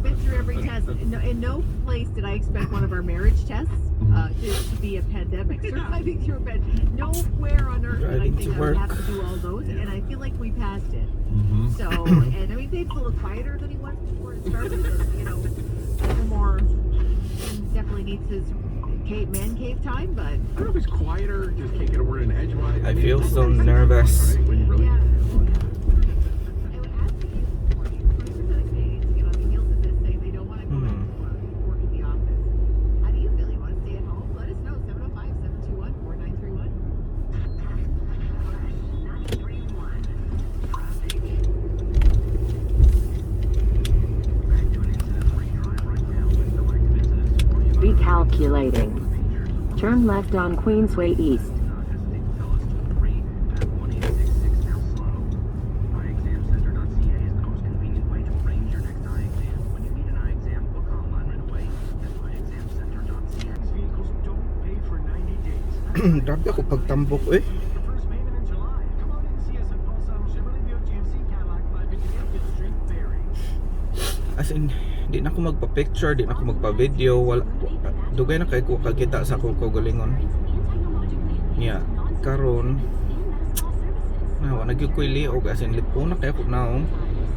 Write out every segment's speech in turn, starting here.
We've been through every test. No, in no place did I expect one of our marriage tests to be a pandemic. Surviving through a pandemic. Nowhere on earth did I Driving think to I would work. have to do all those, and I feel like we passed it. So, and I mean, Dave's a little quieter than he was before it started, and a little more, and definitely needs his cave, man cave time, but I don't know if he's quieter, just can't get a word in edgewise. I mean, feel it's so pretty nervous. right? When you really Yeah. I would ask you this morning, 20% of Canadians get on the heels of this saying they don't want to go back to work at the office. How do you feel? You want to stay at home? Let us know. 705-721-4931. 93.1. Recalculating. Turn left on Queensway East. Vehicles don't pay for 90 days. Grabe ako pagtambok eh. The first payment in July. Come on in and see us at Paul Simon Chevrolet Buick GMC Cadillac, 550 Elgin Street, Barrie. As in, di na ako magpa-picture, di na ako magpa-video, wala, dugay na kay ko kagita sa akong kaugalingon. Nya, karon na wala gyud ko'y liog, as in lipuna kay ako naong.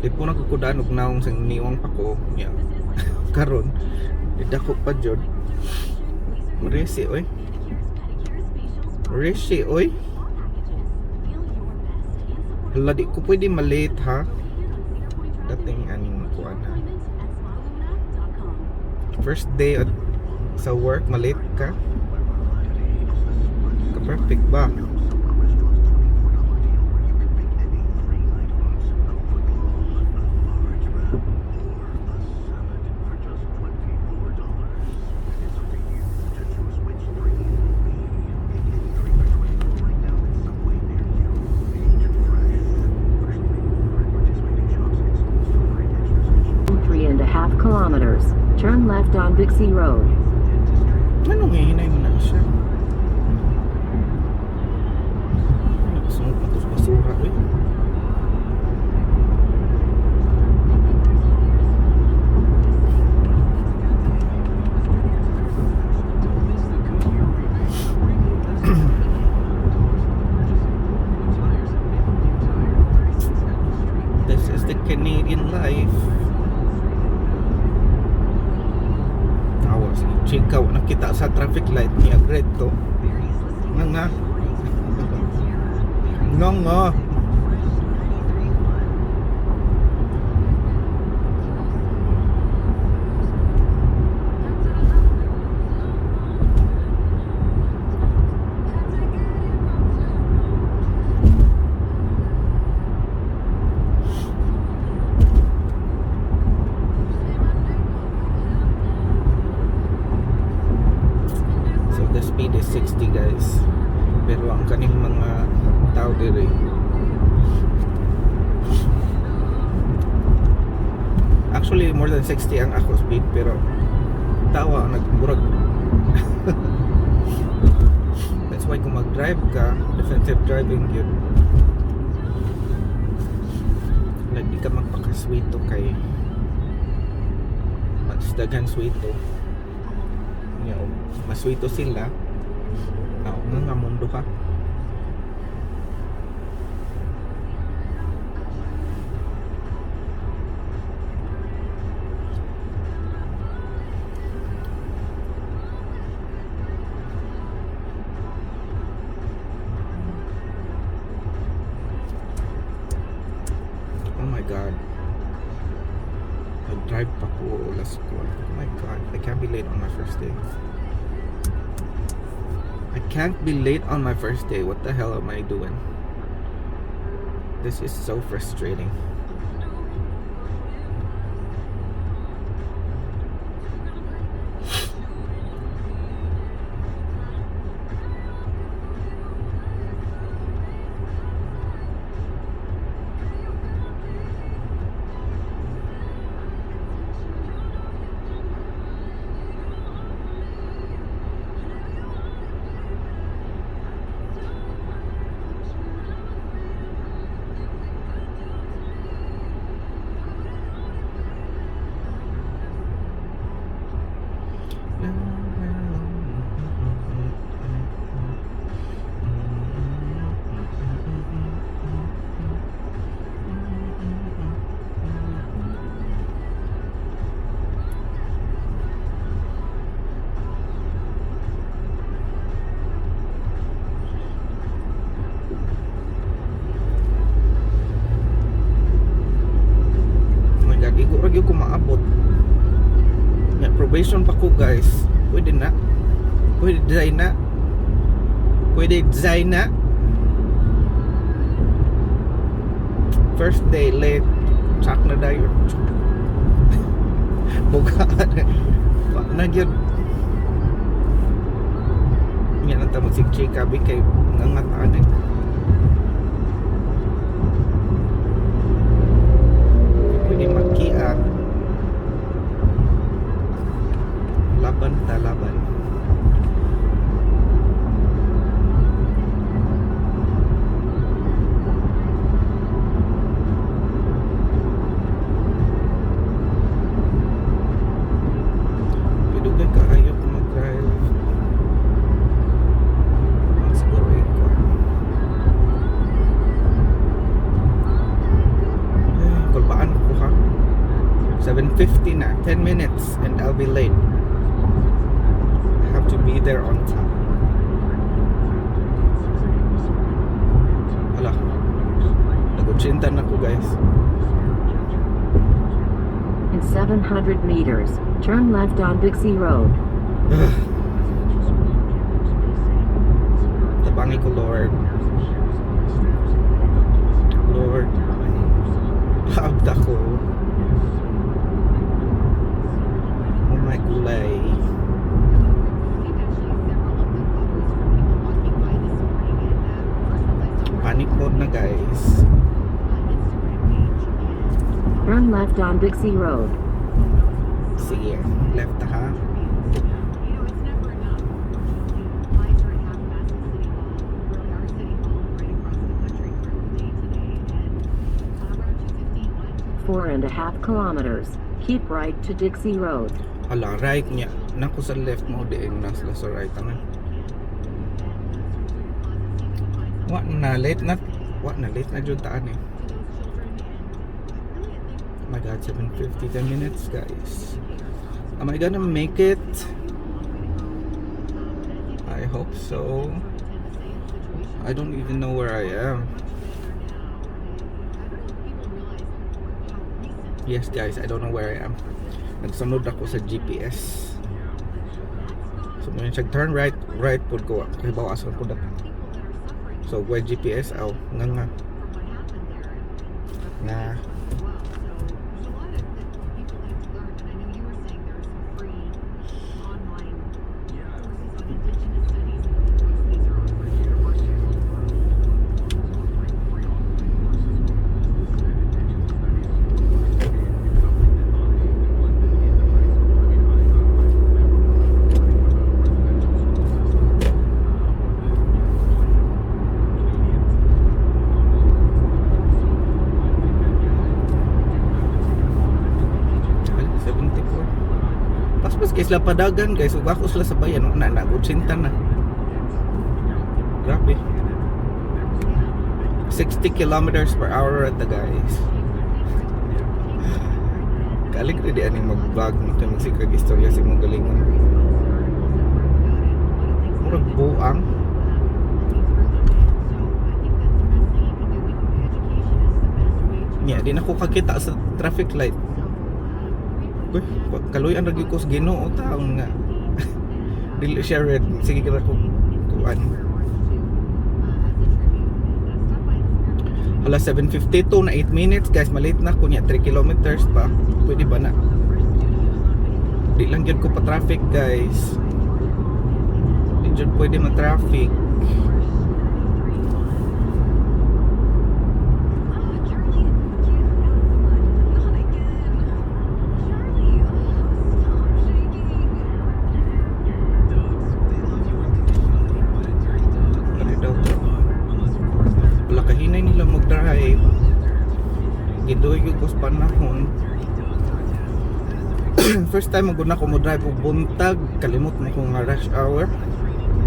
Lipuna ko kudan og naong sang niwang pa ko. Nya. Karon dako pa jud. Resi oy. Resi oy. Hala, di ko pwede malate ha. Dating aning kuan ha. First day at sa work, malate ka. Ka-perfect ba? 3.5 kilometers. Turn left on Dixie Road. Anong hihinay mo na siya? Nakasunod pa to sa basura eh. Don't miss the Goodyear rebate. A premium best $100 for the purchase of four new tires at Mapleview Tire, 36 Elm Street. This is the Canadian life. Awa, sige. Chika, wala nakita sa traffic light ni Agred to. Nga nga. Nga nga. So the speed is 60, guys. Pero ang kaning mga tao diri, actually more than 60 ang ako speed, pero tawa nagmurag. That's why kung mag-drive ka, defensive driving yun. Like di ka magpakaswito kay mas daghan swito. Nya, maswito sila. Ako nga nga mundo ka. Oh my God. Nag-drive pa ko alas 4. Oh my God. I can't be late on my first day. I can't be late on my first day. What the hell am I doing? This is so frustrating. maabot. Nga probation pa ko, guys. Pwede na. Pwede design na. Pwede design na. First day late. Tsak na dayon. Buka. Wa na gyud. Nga lang ta magsigchika bi kay ngangat ani. Pwede makiat. Laban ta, laban. Pidugay kaayo ko mag-drive. Ang siguro eh, ko. Ay, kulbaan ko ha. 7:50 na. 10 minutes and I'll be late. I have to be there on time. Hala. Nag-80 na ko, guys. In 700 meters, turn left on Dixie Road. Tabangi ko, Lord. Lord. Laabda ko. Oh my gulay. Received actually several of the photos from people walking by this morning, and first ones I saw were Panic mode na, guys. Instagram page, and Turn left on Dixie Road. Sige. Left ha. It's never enough. Unfortunately, flags are at half mast at City Hall, really our City Hall, and right across the country throughout the day today. And around 2:15, 4.5 kilometers. Keep right to Dixie Road. Hala, right niya. Nako sa left mo diin na sila sa right ano. Wa na late na. Wa na late na jud taan eh. Oh my God, 7:50, 10 minutes, guys. Am I gonna make it? I hope so. I don't even know where I am. Yes, guys, I don't know where I am. Nagsunod ako sa GPS. So, mao siya turn right, right pud ko. Kay bawa asa ko dapat. So, why GPS aw nga nga na. Well. So there's a lot of that people need to learn. And I know you were saying there are some free online courses on Indigenous studies and universities are offering. Universities all around the world are offering free online courses on business and Indigenous studies. It's something that I neglected in high school. I mean, I've never heard of a residential school system or the plight of Canadians all across the country. So I think that, yeah, I do have to take it upon. I think they teach it now. 74. Paspas kay sila padagan, guys, ug ako sila sa bayan na na na na. Grabe. 60 kilometers per hour at the, guys. Kalig rin di ani mag-vlog mo kay magsikag istorya sa imong galingon. Murag buang. Nya, di na ko kakita sa traffic light. Uy, kaluyan ra gyud ko sa Ginoo taon nga. Dili siya red. Sige ka ko kuan. Hala, 7:52 na, 8 minutes, guys, malate na kunya, 3 kilometers pa. Pwede ba na? Di lang gyud ko pa traffic, guys. Di jud pwede ma-traffic. Charlie, get out of the mud. Not again. Charlie, stop shaking. Dogs, they love you unconditionally, but a dirty dog Ano is daw? not fun. Unless, of course, there's a Wala, kahinay nila mag-drive. Giduy gyud ko sa panahon. dirty dog contest. That is a big First time mo na ko mo drive og buntag, kalimot mo ko nga rush hour. training day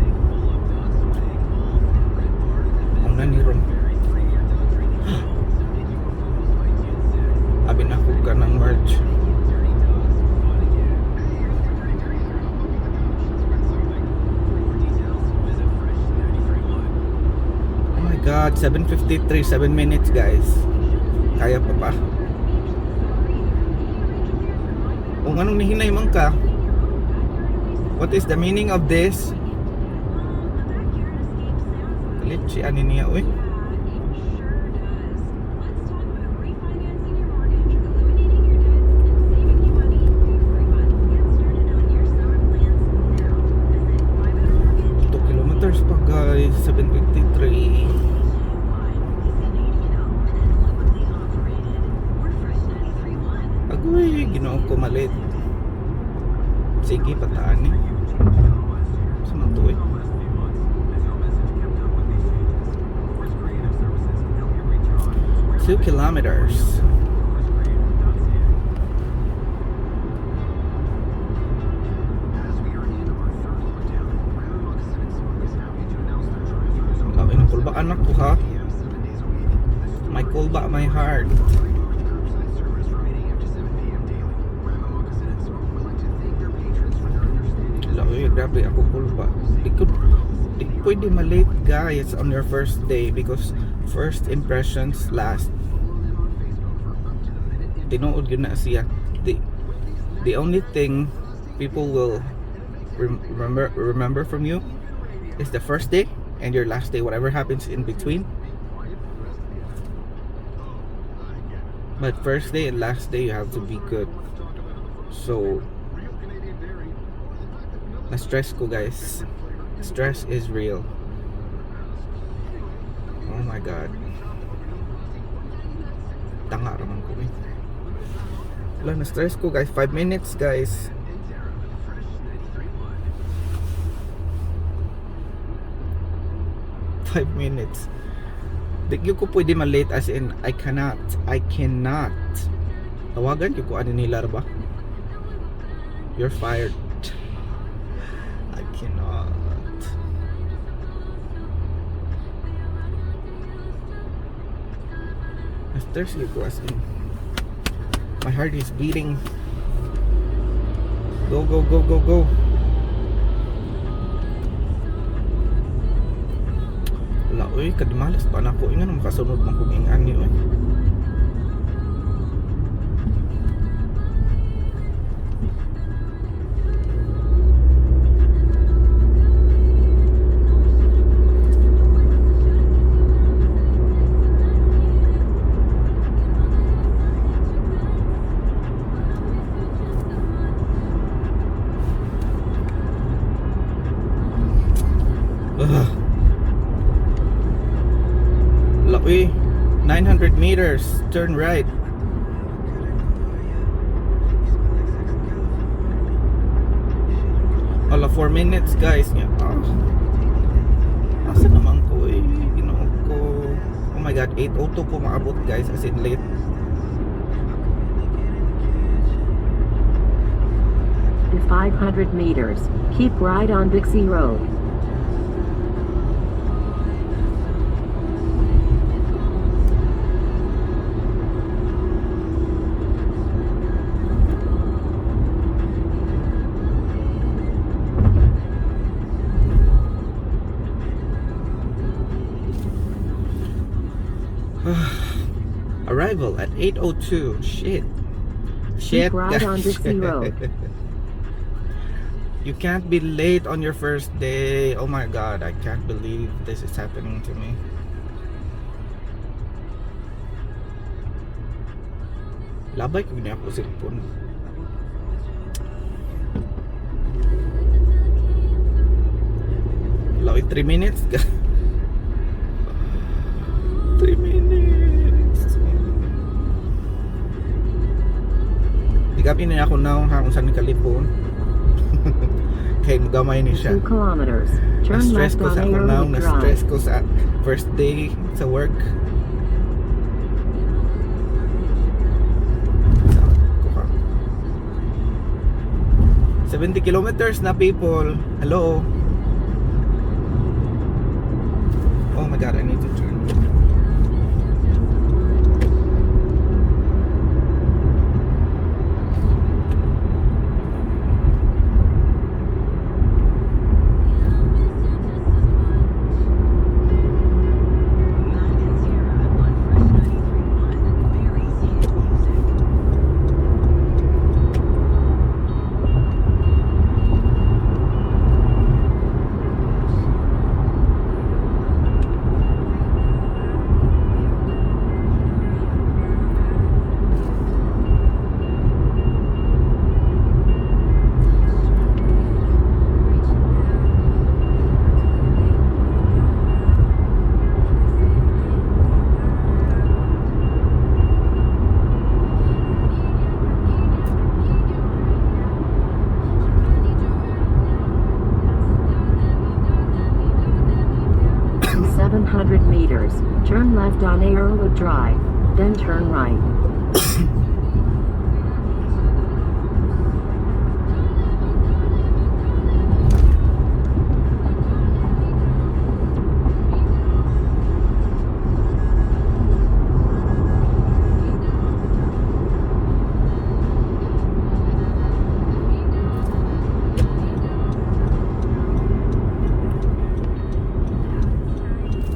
full of dog swag, all from Red Barn at Ang na ni ron. Berry 3 year dog training day. Submit your photos by June 6th. Abi na ko ka ng merge. Make it dirty dogs fun again. Hey, dirty, dirty, dirty, look at the couch. Let's rent something. For more details, visit Fresh 93.1. Oh my God, 7:53, 7 minutes, guys. Kaya pa ba? Kung anong nihinay man ka, what is the meaning of this? Kalit si ani niya, uy. 2 kilometers pa, guys, 7:53. Agoy, Ginoo ko, ma-late. Sige, pataan eh. Sa man to eh. 2 kilometers. As we are in our third lockdown, Brown Moccasin and Smoke is happy to announce their drive-thru is Labi na kulbaan ako ha. PM 7 days a week. The My kulba, my heart. free marked curbside service from 8 a.m. to 7 p.m. daily. Brown Moccasin and Smoke would like to thank their patrons for their understanding. Labi, grabe ako kulba. Di pwede ma-late, guys, on your first day because first impressions last. Follow them on Facebook for up-to-the-minute info. Tinuod yun na siya. The only thing people will remember from you is the first day and your last day, whatever happens in between. But first day and last day, you have to be good. So, na-stress ko, guys. Stress is real. Oh my God. Tanga raman ko eh. Wala, na-stress ko, guys. 5 minutes, guys. And Tara, Fresh 93.1. 5 minutes. Di gyud ko pwede ma-late, as in I cannot. I cannot. Tawagan gyud ko ani nila ba? You're fired. I cannot. Na-stress gyud ko, as in my heart is beating. Go, go, go, go, go. Wala, uy, kadimalas pa na ako. Ingan, makasunod man kong ingani, uy. Ugh. Wala, uy. 900 meters, turn right. Wala, 4 minutes, guys. Yeah. Ah. Asa naman ko eh? Ginoo ko. Oh my God, 8:02 ko maabot, guys, as in late. In 500 meters, keep right on Dixie Road. Arrival at 8:02. Shit. Shit, Keep right on guys. Dixie Road. You can't be late on your first day. Oh my God, I can't believe this is happening to me. Labay ko niya ako cellphone. Lawi 3 minutes. 3 minutes. Igapin na ako na ha kung saan ni kalipon. Kay gamay ni siya. 2 kilometers, turn Na-stress left ko on sa akong naong, Arrowhead na-stress Drive. ko sa first day sa work. Sa ko ka. 70 kilometers na, people. Hello. Oh my God, I need to turn. Matt and Tara on Fresh 93.1, Barrie's hit music. 700 meters, turn left on Arrowwood Drive, then turn right.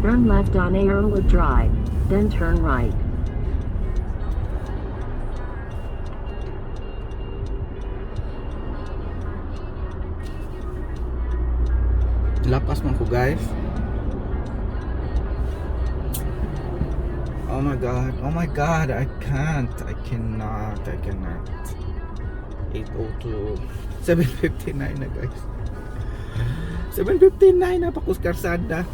Turn left on Arrowwood Drive, then turn right. Lapas man ko, guys. Oh my God. Oh my God. I can't. I cannot. I cannot. 8:02. 7:59 na, guys. 7:59 na pa ko sa karsada.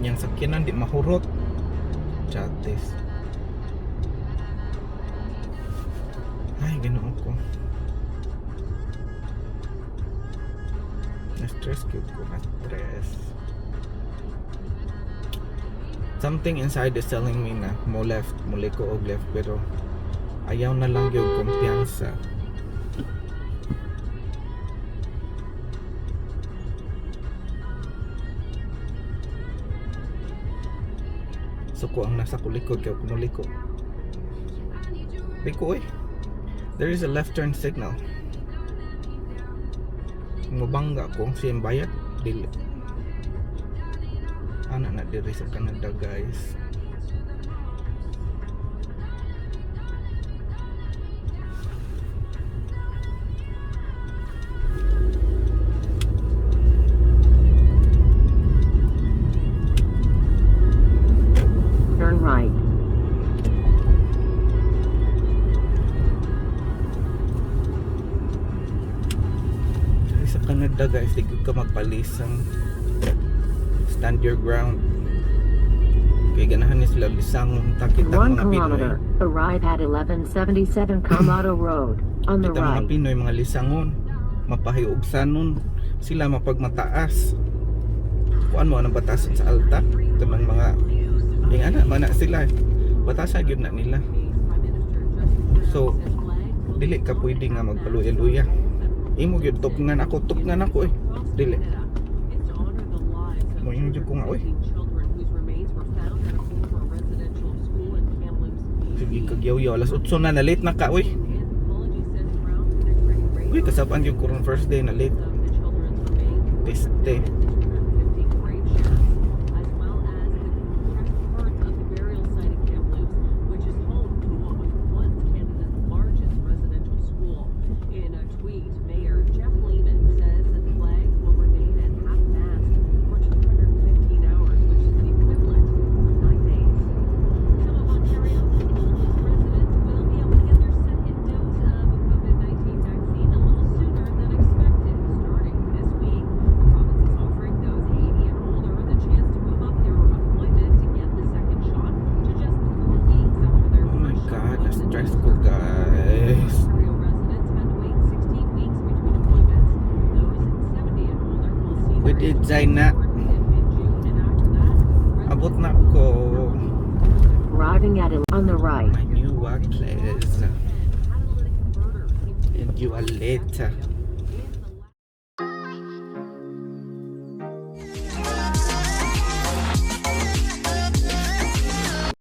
Yang sakyanan di mahurot. Chatis. Ay, Ginoo ko. Na-stress gyud ko, na-stress. Something inside is telling me na mo left, mo liko og left, pero ayaw na lang gyud kumpiyansa. Suko ang nasa kulikod kay kung muliko. Liko eh. There is a left turn signal. Mubangga ko siyang bayad dili. Ana na diri sa Canada, guys. Turn right. Diri sa Canada, guys, di gyud ka magpalisang. Stand your ground. Kay ganahan ni sila lisangon ta kita 1 mga Pinoy. kilometer, arrive at 1177 Kamado Road, on the Kita mga right. Pinoy mga lisangon, mapahiugsanon sila mapagmataas. Kuan mo anang batasan sa alta kanang mga yung ana mana sila batasan gyud na nila. So dili ka pwede nga magpaluya-luya. Imo gyud tupngan ako eh. Dili. Mo yung jud ko nga oy. Sige kagyaw-yaw alas 8 na na late na ka oy. Uy, kasabaan gyud ko ron first day na late. Peste. In a tweet, Mayor Jeff Lehman says that the flag will remain at half-mast for 215 hours, which is the equivalent of 9 days. Some of Ontario's oldest residents will be able to get their second dose of a COVID-19 vaccine a little sooner than expected, starting this week. The province is offering those 80 and older the chance to move up their appointment to get the second shot to just 4 weeks after their Oh my first shot God, was na-stress ko, guys. Ontario residents had to wait 16 weeks between appointments. Those 70 and older will see their Pwede dyan na. in mid-June, and after that, Abot na ko. Arriving at on the right. My new workplace. And you are late.